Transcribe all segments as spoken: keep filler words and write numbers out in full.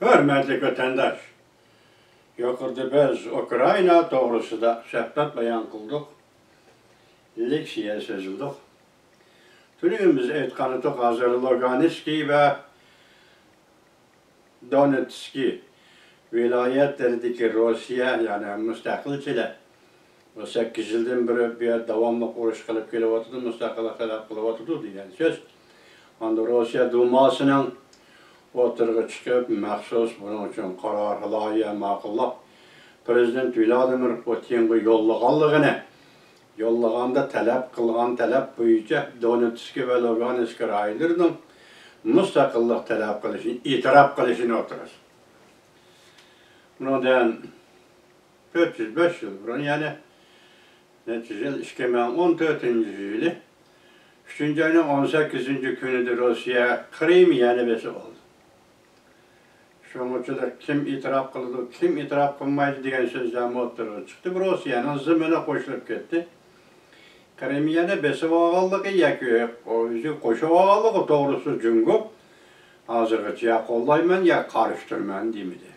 ھۆرمەتلىك ۋەتەنداش، يۇقىرىدا بىز ئۇكرائىنا توغرىسىدا سۆھبەت بايان قىلدۇق، لېكسىيە سۆزلىدۇق. تۈنۈگۈن بىز ئېيتقان ئىدۇق، ھازىر لۇگانسكى ۋە دونېتسكى ۋىلايەتلىرىدىكى روسىيە، يەنى مۇستەقىلچىلەر، بۇ سەككىز يىلدىن بېرى بۇ يەردە داۋاملىق ئۇرۇش قىلىپ كېلىۋاتىدۇ، مۇستەقىللىق تەلەپ قىلىۋاتىدۇ دېگەن سۆز. ئاندىن روسىيە دۇماسىنىڭ ئوتتۇرىغا چىقىپ، مەخسۇس بۇنىڭ ئۈچۈن قارار لايىھە ماقۇللاپ، پىرېزىدېنت ۋلادىمىر پۇتىنغا يوللىغانلىقىنى، يوللىغاندا تەلەپ قىلغان تەلەپ بويىچە دونېتسكى ۋە لۇگانسكى رايونلىرىنىڭ مۇستەقىللىق تەلەپ قىلىشىنى ئېتىراپ قىلىشىنى ئوتتۇرىغا سۇندى. بۇنىڭدىن تۆت يۈز بەش يىل بۇرۇن، يەنى نەچچە يىل، ئىككى مىڭ ئون تۆتىنچى يىلى ئۈچىنچى ئاينىڭ ئون سەككىزىنچى كۈنىدە روسىيە قىرىمىيەنى بېسىپ ئالدى. شۇڭىچىلىك كىم ئېتىراپ قىلىدۇ، كىم ئېتىراپ قىلمايدۇ دېگەن سۆزلەرمۇ ئوتتۇرىغا چىقتى. بۇ روسىيەنىڭ زېمىنىغا قوشۇلۇپ كەتتى. قىرىمىيەنى بېسىۋالغانلىقى ياكى ئۆزىگە قوشۇۋالغانلىقى توغرىسىدا جۇڭگو ھازىرغىچە يا قوللايمەن، يا قارشى تۇرىمەن دېمىدى.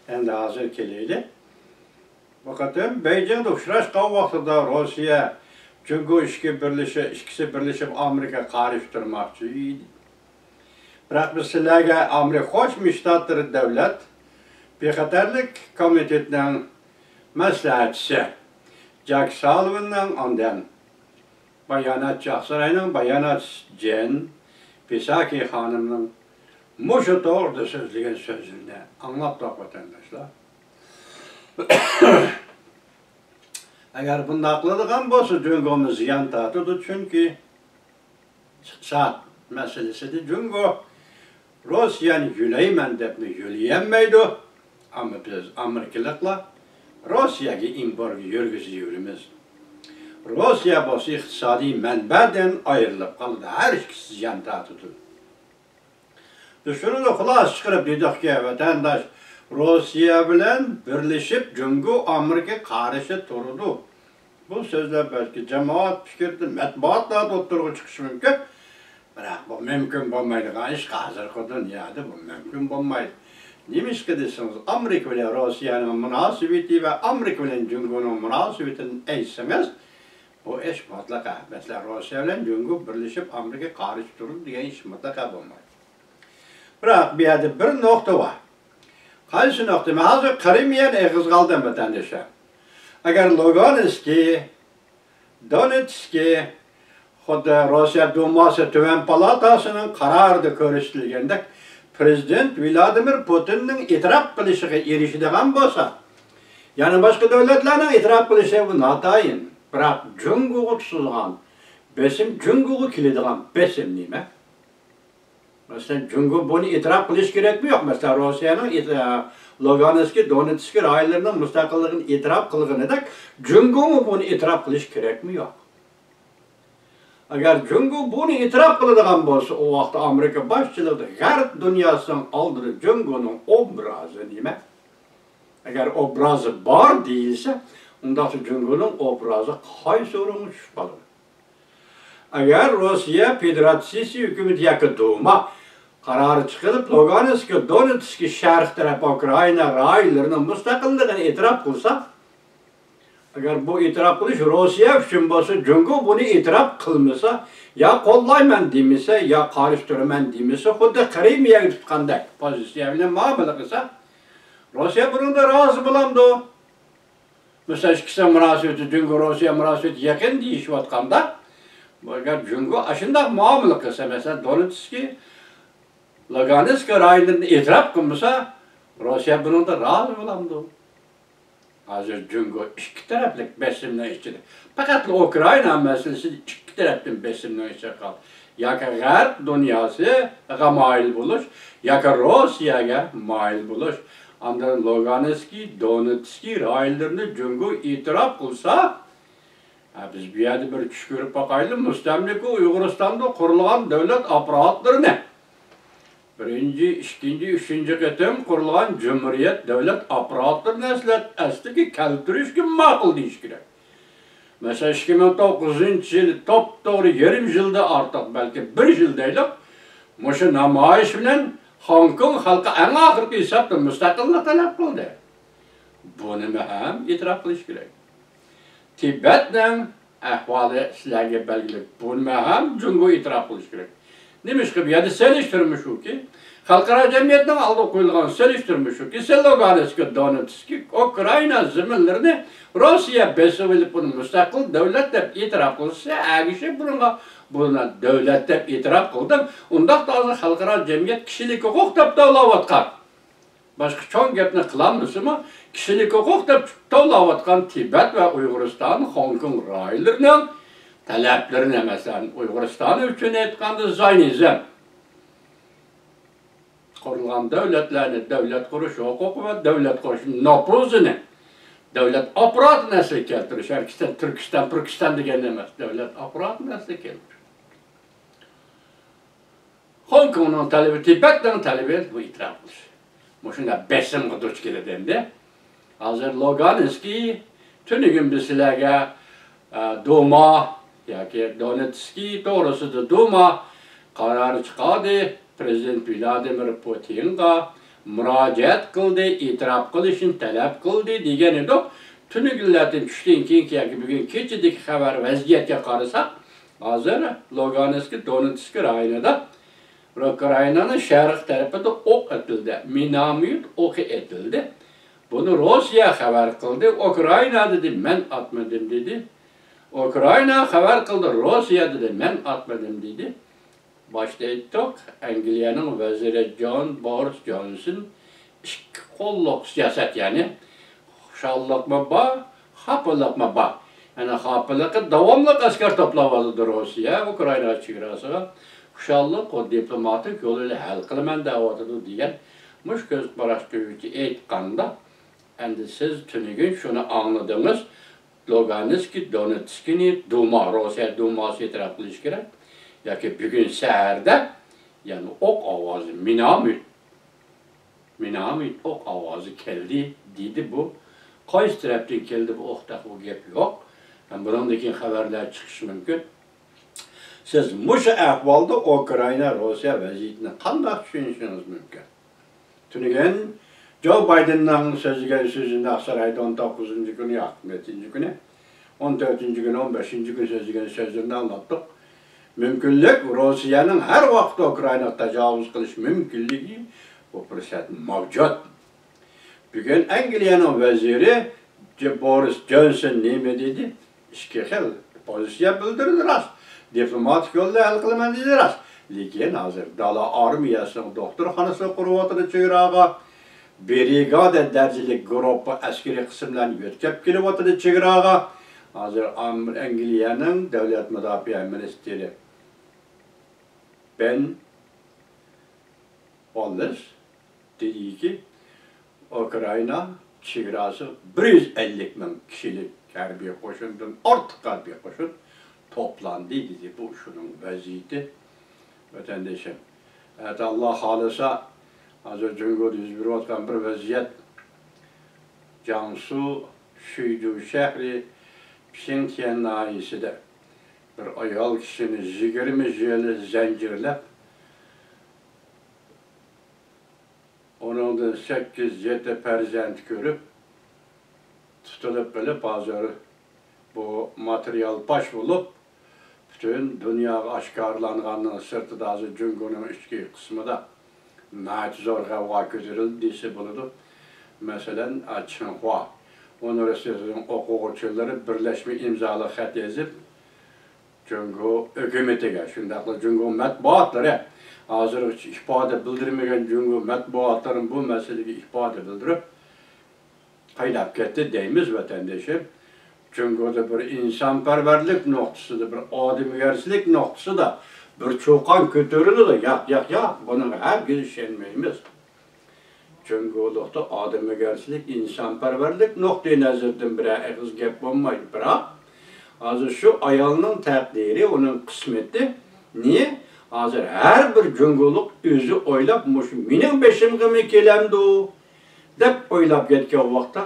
ئەمدى ھازىر كېلەيلى. بۇ قېتىم بېيجىڭدا ئۇچراشقان ۋاقتىدا روسىيە، جۇڭگو ئىككى بىرلىشى-، ئىككىسى بىرلىشىپ ئامېرىكىغا قارشى تۇرماقچى ئىدى. بىراق بىز سىلەرگە ئامېرىكا قوشما شتاتلىرى دۆلەت بىخەتەرلىك كومىتېتىنىڭ مەسلىھەتچىسى جاك سالىۋاننىڭ، ئاندىن باياناتچى، ئاقساراينىڭ باياناتچىسى جېن پىساكى خانىمنىڭ مۇشۇ توغرىدا سۆزلىگەن سۆزلىرىنى ئاڭلاپ باق، ۋەتەنداشلار. ئەگەر بۇنداق قىلىدىغان بولسا، جۇڭگومۇ زىيان تارتىدۇ، چۈنكى ئىقتىساد مەسىلىسىدە جۇڭگو روسىيەنى يۆلەيمەن دەپمۇ يۆلىيەلمەيدۇ. ئەمما بىز ئامېرىكىلىقلار روسىيەگە ئېمبارگو يۈرگۈزۈۋېرىمىز. روسىيە بولسا ئىقتىسادىي مەنبەدىن ئايرىلىپ قالىدۇ، ھەر ئىككىسى زىيان تارتىدۇ. بىز شۇنىڭدىن خۇلاسە چىقىرىپ دېدۇقكى، ۋەتەنداش، روسىيە بىلەن بىرلىشىپ جۇڭگو ئامېرىكىغا قارشى تۇرىدۇ. بۇ سۆزلەر بەلكى جامائەت پىكرىدە، مەتبۇئاتلاردا ئوتتۇرىغا چىقىشى مۇمكىن. بىراق بۇ مۇمكىن بولمايدىغان ئىش، ھازىرقى دۇنيادا بۇ مۇمكىن بولمايدۇ. نېمىشقا دېسىڭىز، ئامېرىكا بىلەن روسىيەنىڭ مۇناسىۋىتى ۋە ئامېرىكا بىلەن جۇڭگونىڭ مۇناسىۋىتىنى ئېيتسىڭىز، بۇ ئىش مۇتلەق ئەمەس. مەسىلەن، روسىيە بىلەن جۇڭگو بىرلىشىپ ئامېرىكىغا قارشى تۇرىدۇ دېگەن ئىش مۇتلەق بولمايدۇ. بىراق بۇ يەردە بىر نۇقتا بار. قايسى نۇقتا؟ مەن ھازىر قىرىمىيەنى ئېغىزغا ئالدىم، ۋەتەندىشىم. ئەگەر لۇگانسكى، دونېتسكى، خۇددى روسىيە دۇماسى تۆۋەن پالاتاسىنىڭ قارارىدا كۆرسىتىلگەندەك، پىرېزىدېنت ۋلادىمىر پۇتىننىڭ ئېتىراپ قىلىشىغا ئېرىشىدىغان بولسا، يەنە باشقا دۆلەتلەرنىڭ ئېتىراپ قىلىشى بۇ ناتايىن. بىراق جۇڭگوغا تۇتۇلغان بېسىم، جۇڭگوغا كېلىدىغان بېسىم نېمە؟ مەسىلەن، جۇڭگو بۇنى ئېتىراپ قىلىش كېرەكمۇ يوق؟ مەسىلەن، روسىيەنىڭ ئېت-، لۇگانسكى، دونېتسكى رايونلىرىنىڭ مۇستەقىللىقىنى ئېتىراپ قىلغىنىدەك، جۇڭگومۇ بۇنى ئېتىراپ قىلىش كېرەكمۇ يوق؟ ئەگەر جۇڭگو بۇنى ئېتىراپ قىلىدىغان بولسا، ئۇ ۋاقىتتا ئامېرىكا باشچىلىقىدا غەرب دۇنياسىنىڭ ئالدىدا جۇڭگونىڭ ئوبرازى نېمە؟ ئەگەر ئوبرازى بار دېيىلسە، ئۇنداقتا جۇڭگونىڭ ئوبرازى قايسى ئورۇنغا چۈشۈپ قالىدۇ؟ ئەگەر روسىيە فېدېراتسىيىسى ھۆكۈمىتى ياكى دۇما قارارى چىقىرىپ، لۇگانسكى، دونېتسكى، شەرقىي تەرەپ ئۇكرائىنا رايونلىرىنىڭ مۇستەقىللىقىنى ئېتىراپ قىلسا، ئەگەر بۇ ئېتىراپ قىلىش روسىيە ئۈچۈن بولسا، جۇڭگو بۇنى ئېتىراپ قىلمىسا، يا قوللايمەن دېمىسە، يا قارشى تۇرىمەن دېمىسە، خۇددى قىرىمىيەگە تۇتقاندەك پوزىتسىيە بىلەن مۇئامىلە قىلسا، روسىيە بۇنىڭدا رازى بولامدۇ؟ مەسىلەن، ئىككىسىنىڭ مۇناسىۋىتى، جۇڭگو روسىيە مۇناسىۋىتى يېقىن دېيىشىۋاتقاندا، بۇ ئەگەر جۇڭگو ئاشۇنداق مۇئامىلە قىلسا، مەسىلەن، دونېتسكى، لۇگانسكى رايونلىرىنى ئېتىراپ قىلمىسا، روسىيە بۇنىڭدا رازى بولامدۇ؟ ھازىر جۇڭگو ئىككى تەرەپلىك بېسىمنىڭ ئىچىدە، پەقەتلا ئۇكرائىنا مەسىلىسىدە ئىككى تەرەپتىن بېسىمنىڭ ئىچىدە قالدى. ياكى غەرب دۇنياسىغا مايىل بولۇش، ياكى روسىيەگە مايىل بولۇش. ئاندىن لۇگانسكى، دونېتسكى رايونلىرىنى جۇڭگو ئېتىراپ قىلسا، ھە، بىز بۇ يەردە بىر چۈش كۆرۈپ باقايلى، مۇستەملىكە ئۇيغۇرىستاندا قۇرۇلغان دۆلەت ئاپپاراتلىرىنى، بىرىنچى، ئىككىنچى، ئۈچىنچى قېتىم قۇرۇلغان جۇمھۇرىيەت دۆلەت ئاپپاراتلىرىنى ئەسلەت-، ئەسلىگە كەلتۈرۈشكە ماقۇل دېيىش كېرەك. مەسىلەن، ئىككى مىڭ توققۇزىنچى يىل توپتوغرا يېرىم يىلدىن ئارتۇق، بەلكى بىر يىل دەيلى، مۇشۇ نامايىش بىلەن خوڭكوڭ خەلقى ئەڭ ئاخىرقى ھېسابتا مۇستەقىللىق تەلەپ قىلدى. بۇنىمۇ ھەم ئېتىراپ قىلىش كېرەك. تىبەتنىڭ ئەھۋالى سىلەرگە بەلگىلىك، بۇنىمۇ ھەم جۇڭگو ئېتىراپ قىلىشى كېرەك. نېمىشقا بۇ يەردە سېلىشتۇرما شۇكى، خەلقئارا جەمئىيەتنىڭ ئالدىغا قويۇلغان سېلىشتۇرما شۇكى، سلوگانسكى دونېتسكى ئۇكرائىنا زېمىنلىرىنى روسىيە بېسىۋېلىپ، ئۇنى مۇستەقىل دۆلەت دەپ ئېتىراپ قىلسا، ئەگىشىپ بۇنىڭغا، بۇنى دۆلەت دەپ ئېتىراپ قىلدىم. ئۇنداقتا ھازىر خەلقئارا جەمئىيەت كىشىلىك ھوقۇق دەپ توۋلاۋاتقان. باشقا چوڭ گەپنى قىلالمىسىمۇ، كىشىلىك ھوقۇق دەپ توۋلاۋاتقان تىبەت ۋە ئۇيغۇرىستان، خوڭكوڭ رايونلىرىنىڭ تەلەپلىرىنى، مەسىلەن، ئۇيغۇرىستان ئۈچۈن ئېيتقاندا، زاينىزم، قۇرۇلغان دۆلەتلەرنى دۆلەت قۇرۇش ھوقۇقى ۋە دۆلەت قۇرۇش نوپۇزىنى، دۆلەت ئاپپاراتىنى ئەسلىگە كەلتۈرۈش، ھەرگىز تۈركىستان، پۈركىستان دېگەن ئەمەس، دۆلەت ئاپپاراتىنى ئەسلىگە كەلتۈرۈش. خوڭكوڭنىڭ تەلىپى، تىبەتنىڭ تەلىپى بۇ ئېتىراپ قىلىش. مۇشۇنداق بېسىمغا دۇچ كېلىدۇ ئەمدى. ھازىر لوگانسكىي تۈنۈگۈن بىز سىلەرگە، ئە، دوما ياكى دونېتسكىي توغرىسىدا دوما قارار چىقاردى، پىرېزىدېنت ۋلادىمىر پۇتىنغا مۇراجىئەت قىلدى، ئېتىراپ قىلىشنى تەلەپ قىلدى دېگەن ئىدۇق. تۈنۈگۈنلەردىن، چۈشتىن كېيىنكى ياكى بۈگۈن كېچىدىكى خەۋەر، ۋەزىيەتكە قارىساق، ھازىر لوگانسكى، دونېتسكى رايونىدا، ئۇكرائىنانىڭ شەرق تەرىپىدە ئوق ئېتىلدى، مىناميوت ئوقى ئېتىلدى. بۇنى روسىيە خەۋەر قىلدى. ئۇكرائىنا دېدى، مەن ئاتمىدىم دېدى. ئۇكرائىنا خەۋەر قىلدى، روسىيە دېدى، مەن ئاتمىدىم دېدى. باشتا ئېيتتۇق، ئەنگلىيەنىڭ ۋەزىرى جون، بورىس جونسون ئىككى قوللۇق سىياسەت، يەنى خۇشاللىقمۇ بار، خاپىلىقمۇ بار. يەنى خاپىلىقى، داۋاملىق ئەسكەر توپلاۋاتىدۇ روسىيە ئۇكرائىنا چېگراسىغا. خۇشاللىق، ئۇ دىپلوماتىك يول بىلەن ھەل قىلىمەن دەۋاتىدۇ دېگەن مۇشۇ كۆز قاراش بويىچە ئېيتقاندا، ئەمدى سىز تۈنۈگۈن شۇنى ئاڭلىدىڭىز. لوگانسكى، دونېتسكىنى دوما، روسىيە دوماسى ئېتىراپ قىلىشى كېرەك. ياكى بۈگۈن سەھەردە، يەنى ئوق ئاۋازى، مىناميوت، مىناميوت ئوق ئاۋازى كەلدى، دېدى بۇ. قايسى تەرەپتىن كەلدى بۇ ئوق، تېخى بۇ گەپ يوق. ھەم بۇنىڭدىن كېيىن خەۋەرلەر چىقىشى مۇمكىن. سىز مۇشۇ ئەھۋالدا ئۇكرائىنا، روسىيە ۋەزىيىتىنى قانداق چۈشىنىشىڭىز مۇمكىن؟ تۈنۈگۈن جو بايدېننىڭ سۆزلىگەن سۆزىنى ئاقسارايدا ئون توققۇزىنچى كۈنى ياكى نەچچىنچى كۈنى، ئون تۆتىنچى كۈنى، ئون بەشىنچى كۈنى سۆزلىگەن سۆزلىرىنى ئاڭلاتتۇق. مۇمكىنلىك، روسىيەنىڭ ھەر ۋاقىت ئۇكرائىناغا تاجاۋۇز قىلىش مۇمكىنلىكى، بۇ پۇرسەت مەۋجۇت. بۈگۈن ئەنگلىيەنىڭ ۋەزىرى ج-، بورىس جونسون نېمە دېدى؟ ئىككى خىل پوزىتسىيە بىلدۈردى راست. دىپلوماتىك يولدا ھەل قىلىمەن دېدى راست. لېكىن ھازىر دالا ئارمىيەسىنىڭ دوختۇرخانىسىنى قۇرۇۋاتىدۇ چېگراغا. برىگادا دەرىجىلىك گۇرۇپپا ئەسكىرىي قىسىملارنى يۆتكەپ كېلىۋاتىدۇ چېگراغا. ھازىر ئام-، ئەنگلىيەنىڭ دۆلەت مۇداپىئە مىنىستىرى بېن ۋاللېس دېدىكى، ئۇكرائىنا چېگراسىغا بىر يۈز ئەللىك مىڭ كىشىلىك ھەربىي قوشۇندىن ئارتۇق ھەربىي قوشۇن توپلاندى، دېدى. بۇ شۇنىڭ ۋەزىيىتى، ۋەتەندىشىم. ئەتە ئاللا خالىسا، ھازىر جۇڭگودا يۈز بېرىۋاتقان بىر ۋەزىيەت، جياڭسۇ شۈيجۈ شەھىرى پىڭتيەن ناھىيەسىدە بىر ئايال كىشىنى يىگىرمە يىل زەنجىرلەپ، ئۇنىڭدىن سەككىز، يەتتە پەرزەنت كۆرۈپ، تۇتۇلۇپ قېلىپ، ھازىر بۇ ماتېرىيال پاش بولۇپ، پۈتۈن دۇنياغا ئاشكارىلانغاننىڭ سىرتىدا، ھازىر جۇڭگونىڭ ئىچكى قىسمىدا ناھايىتى زور غەۋغا كۆتۈرۈلدى دېسە بولىدۇ. مەسىلەن، چىڭخۇا ئۇنىۋېرسىتېتىنىڭ ئوقۇغۇچىلىرى بىرلەشمە ئىمزالىق خەت يېزىپ، جۇڭگو ھۆكۈمىتىگە، شۇنداقلا جۇڭگو مەتبۇئاتلىرى، ھازىرغىچە ئىپادە بىلدۈرمىگەن جۇڭگو مەتبۇئاتلىرىمۇ بۇ مەسىلىگە ئىپادە بىلدۈرۈپ، قايناپ كەتتى دەيمىز، ۋەتەندىشىم. جۇڭگودا بىر ئىنسانپەرۋەرلىك نۇقتىسىدا، بىر ئادەمگەرچىلىك نۇقتىسىدا بىر چۇقان كۆتۈرۈلىدۇ. ياق، ياق، ياق، بۇنىڭغا ھەرگىز ئىشەنمەيمىز. جۇڭگولۇقتا ئادەمگەرچىلىك، ئىنسانپەرۋەرلىك نۇقتىئى نەزىرىدىن بىرەر ئېغىز گەپ بولمايدۇ. بىراق، ھازىر شۇ ئايالنىڭ تەقدىرى، ئۇنىڭ قىسمىتى نى ھازىر ھەر بىر جۇڭگولۇق ئۆزى ئويلاپ، مۇشۇ مېنىڭ بېشىمغىمۇ كېلەمدۇ دەپ ئويلاپ يەتكەن ۋاقىتتا،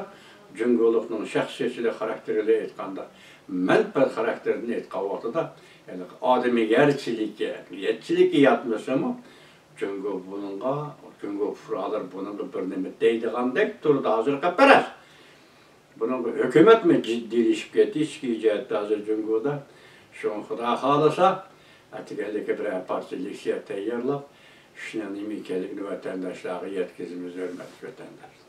جۇڭگولۇقنىڭ شەخسىيەتچىلىك خاراكتېرىنى ئېيتقاندا، مەنپەئەت خاراكتېرىنى ئېيتقان ۋاقتىدا، يەنى ئادەمگەرچىلىكى، ئەقلىيەتچىلىكى ياتمىسىمۇ، جۇڭگو بۇنىڭغا، جۇڭگو پۇقرالىرى بۇنىڭغا بىر نېمە دەيدىغاندەك تۇرىدۇ ھازىرقى پەرەز. بۇنىڭغا ھۆكۈمەتمۇ جىددىيلىشىپ كەتتى ئىچكى جەھەتتە ھازىر جۇڭگودا. شۇڭا خۇدا خالىسا، ئەتىگەنلىكى بىرەر پارچە لېكسىيە تەييارلاپ، ئىشنىڭ نېمە ئىكەنلىكىنى ۋەتەنداشلارغا يەتكۈزىمىز، ھۆرمەتلىك ۋەتەنداشلار.